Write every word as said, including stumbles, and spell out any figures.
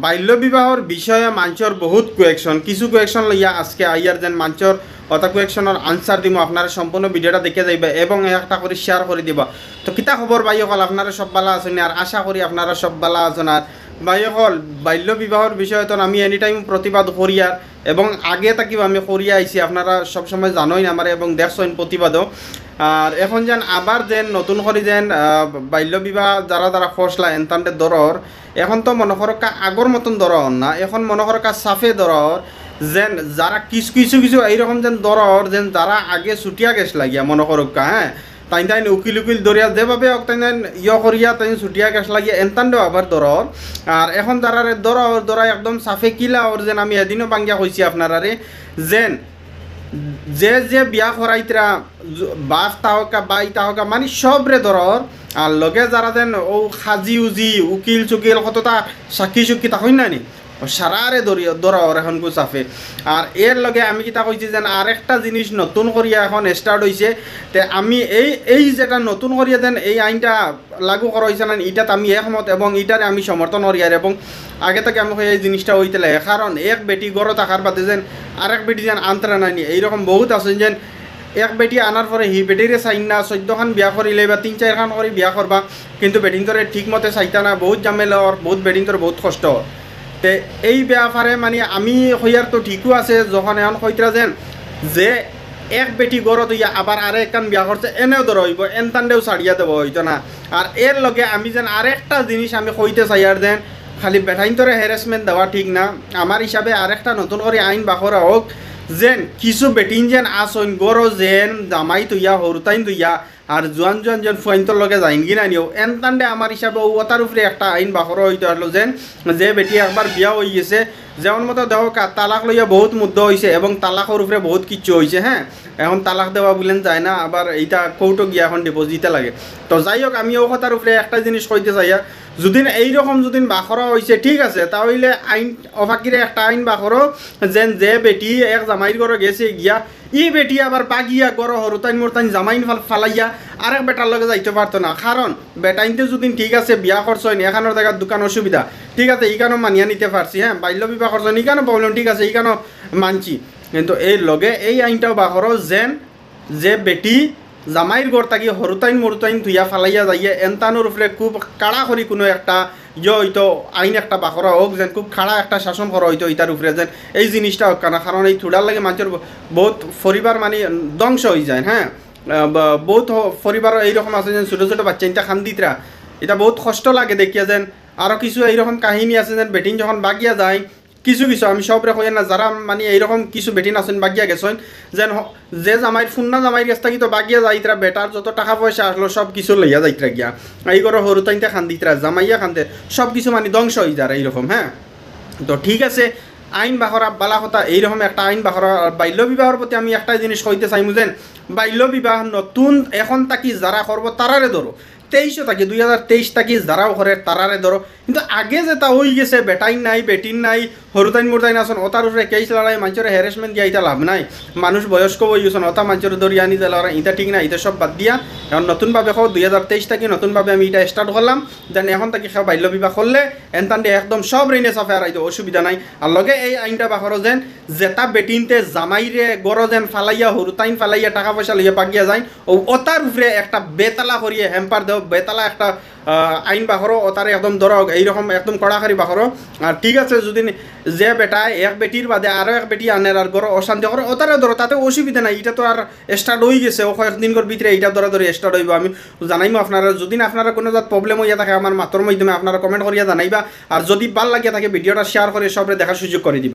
বাল্য বিবাহর বিষয়ে মানষর বহুত কোয়েকশন, কিছু কোয়েকশন লইয়া আজকে আইয়ার, যেন মানষর অতা কোয়েকশনর আনসার দিমু। আপনারা সম্পূর্ণ ভিডিওটা দেখে যাইবা এবং একটা করে শেয়ার করে দিবা। তো কিতা খবর ভাই অকল, আপনারা সব ভালা আছইন? আর আশা করি আপনারা সব ভালা আছইন। আর ভাই অকল, বাল্য বিবাহর বিষয়ে তো আমি এনি টাইম প্রতিবাদ করিয়ার এবং আগে থাকিও আমি করিয়া আইছি, আপনারা সবসময় জানইন আমারে এবং দেখছইন প্রতিবাদও। আর এখন যেন আবার যেন নতুন করি যেন, আহ, বাল্য বিবাহ যারা যারা করছলা এনতানরে ধরর, এখন তো মনো করউক্কা আগর মতন ধরর না, এখন মনো করউক্কা সাফে ধরর, যেন যারা কিছু কিছু কিছু এইরকম যেন ধরর, যেন যারা আগে ছুটিয়া গেছলা গিয়া মনো করউক্কা, হ্যাঁ, তাইন তাইন উকিল উকিল ধরিয়া যেভাবে হোক তাইন তাইন ইয়ে করিয়া তাইন ছুটিয়া গেছলা গিয়া এনতানরেও আবার ধরর। আর এখন যারারে ধরর, ধরা একদম সাফে কিলা অর, যেন আমি এদিনও ভাঙ্গিয়া কইছি আপনারারে, যেন যে যে বিয়া করাইতরা, জ-, বাফ তা হোকা, বাই তা হোকা, মানি সবরে ধরর। আর লগে যারা যেন অউ কাজি উজি, উকিল চুকিল, কততা সাক্ষী সুক্ষী তা কইন না নি, অউ সারারে ধরি-, ধরর এখন গু সাফে। আর এর লগে আমি কিতা কইছি যেন আরেকটা জিনিস নতুন করিয়া এখন স্টার্ট অইছে, তে আমি এই, এই যেটা নতুন করিয়া যেন এই আইনটা লাগু করা অইছে না, ইটাত আমি একমত এবং ইটারে আমি সমর্থন করিয়ার। এবং আগে থাকি আমি কই এই জিনিসটা অইতে লাগে, কারণ এক বেটি ঘরো থাকার বাদে যেন আরেক বেটি যেন আনতরা নানি, এইরকম বহুত আছইন যেন এক বেটি আনার পরে হি বেটিরে চাইন না, চৈদ্দখান বিয়া করিলে বা তিন চাইরখান করি বিয়া করবা, কিন্তু বেটিন্তরে ঠিক মতে চাইতা না, বহুত ঝামেলা অর, বহুত বেটিন্তর বহুত কষ্ট অর। তে এই ব্যাপারে মানি আমি কইয়ার তো ঠিকও আছে, যখন এখন কইতরা যেন যে এক বেটি ঘরো থইয়া আবার আরেকখান বিয়া করছে, এনেও ধরা অইবো, এনতানরেও ছাড়িয়া দেওয়া অইতো না। আর এর লগে আমি যেন আরেকটা জিনিস আমি কইতে চাইয়ার যেন খালি বেটাইন্তরে harassment দেওয়া ঠিক না। আমার হিসাবে আরেকটা নতুন করি আইন বার করা হোক, যেন কিছু বেটিন যেন আছইন ঘরো যেন জামাই থইয়া, হুরুতাইন থইয়া, আর জুয়ান জুয়ান যেন ফুয়াইন্তর লগে যাইন গি না নিও, এনতানরে আমার হিসাবে অউ অতার উপরে একটা আইন বার করা অইতো পারলো যেন, যে বেটি একবার বিয়া অইগেছে, যেমন মতো দেখউক্কা, তালাক লইয়া বহুত মুদ্দা অইছে এবং তালাকর উপরে বহুত কিচ্ছু অইছে, হ্যাঁ। এখন তালাক দেওয়া বুলেন যায় না, আবার ইটা কোর্টো গিয়া এখন ডিভোর্স দিতে লাগে। তো যাই হোক, আমি অউ কথার উপরে একটা জিনিস কইতে চাইয়ার, যুদিন এইরকম যুদিন বার করা অইছে, ঠিক আছে, তা অইলে আইন অফাকিরে একটা আইন বার করো, যেন যে বেটি এক জামাইর ঘরো গেছে গিয়া, ই বেটি আবার ভাগিয়া ঘরো হুরুতাইন মুরুতাইন জামাইন ফাল-, ফালাইয়া আরেক বেটার লগে যাইতো পারতো না। কারণ বেটাইন্তে যুদিন ঠিক আছে বিয়া করছইন, এখানোর জাগাত দুকান অসুবিধা, ঠিক আছে, ইখানো মানিয়া নিতে পারছি, হ্যাঁ, বাল্য বিবাহ করছইন, ইখানো problem, ঠিক আছে, ইখানো মানছি। কিন্তু এর লগে এই আইনটাও বার করো যেন যে বেটি জামাইর ঘর থাকি হুরুতাইন মুরুতাইন থুইয়া ফালাইয়া যাইয়া এনতানোর উপরে খুব কাড়া করি কুনু একটা ইয়ে অইতো, আইন একটা বার করা হোক, যেন খুব কাড়া একটা শাসন করা অইতো ইতার উপরে, যেন এই জিনিসটা হোক না। কারণ এই থুড়ার লাগি মানষর ব-, বহুত পরিবার মানি ধ্বংস অইযায়, হ্যাঁ। আহ, ব-, বহুত হ-, পরিবার এইরকম আছে যেন ছোট ছোট বাইচ্চাইন্তে কান্দিতরা, ইটা বহুত কষ্ট লাগে দেখিয়া। যেন আরো কিছু এইরকম কাহিনী আছে যেন বেটিন যখন ভাগিয়া যায়, কিছু কিছু, আমি সবরে কইয়ার না, যারা মানি এইরকম কিছু বেটিন আছইন ভাগিয়া গেছইন, যেন হ-, যে জামাইর, ফুন্না জামাইর গেছ থাকি তো ভাগিয়া যাইতরা, বেটার যত টাকা পয়সা আছলো সব কিছু লইয়া যাইতরা গিয়া। এই ঘরো হুরুতাইন্তে কান্দিতরা, জামাইয়ে কান্দে, সব কিছু মানি ধ্বংস অইযার এইরকম, হ্যাঁ। তো ঠিক আছে, আইন বার করা ভালা কথা, এইরকম একটা আইন বার করা। আর বাল্য বিবাহর প্রতি আমি একটাই জিনিস কইতে চাইমু যেন, বাল্য বিবাহ নতুন এখন থাকি যারা করবো তারারে ধরো, তেইশো থাকি, দুই হাজার তেইশ থাকি যারাও করের তারারে ধরো। কিন্তু আগে যেটা অইগেছে, বেটাইন নাই, বেটিন নাই, হুরুতাইন মুরুতাইন আছইন, অতার উপরে কেস লড়াই, মানষরে harassment দিয়া ইটা লাভ নাই। মানুষ বয়স্ক অইগেছইন, অতা মানষরে ধরিয়া আনি যে লড়াই, ইটা ঠিক না, ইটা সব বাদ দিয়া এখন নতুনভাবে কও, দুই হাজার তেইশ থাকি নতুনভাবে আমি ইটা start করলাম। যেন এখন থাকি কেউ বাল্য বিবাহ করলে এনতানরে একদম সব রেইনে সাফে হারাইতো, অসুবিধা নাই। আর লগে এই আইনটা বার করো যেন যেটা বেটিন্তে জামাইরে ঘরো যেন ফালাইয়া, হুরুতাইন ফালাইয়া, টাকা পয়সা লইয়া ভাগিয়া যাইন, অউ অতার উপরে একটা বেতালা করিয়া hamper দেও, বেতালা একটা, আহ, আইন বার করো, অতারে একদম ধরো, এইরকম একদম কড়াকড়ি বার করো। আর ঠিক আছে, যদি নি-, যে বেটায় এক বেটির বাদে আরো এক বেটি আনের আর ঘরো অশান্তি করে, অতারে ধরো, তাতে অসুবিধা নাই। ইটা তো আর start অইগেছে, অউ কয়েকদিনর ভিতরে ইটা ধরাধরি start অইবো। আমি জানাইমু আপনারা, যদি আপনারা কুনু জাত problem অইয়া থাকে আমার মাতর মাধ্যমে, আপনারা comment করিয়া জানাইবা। আর যদি ভালা লাগিয়া থাকে, video টা share করি সবরে দেখার সুযোগ করি দিবা।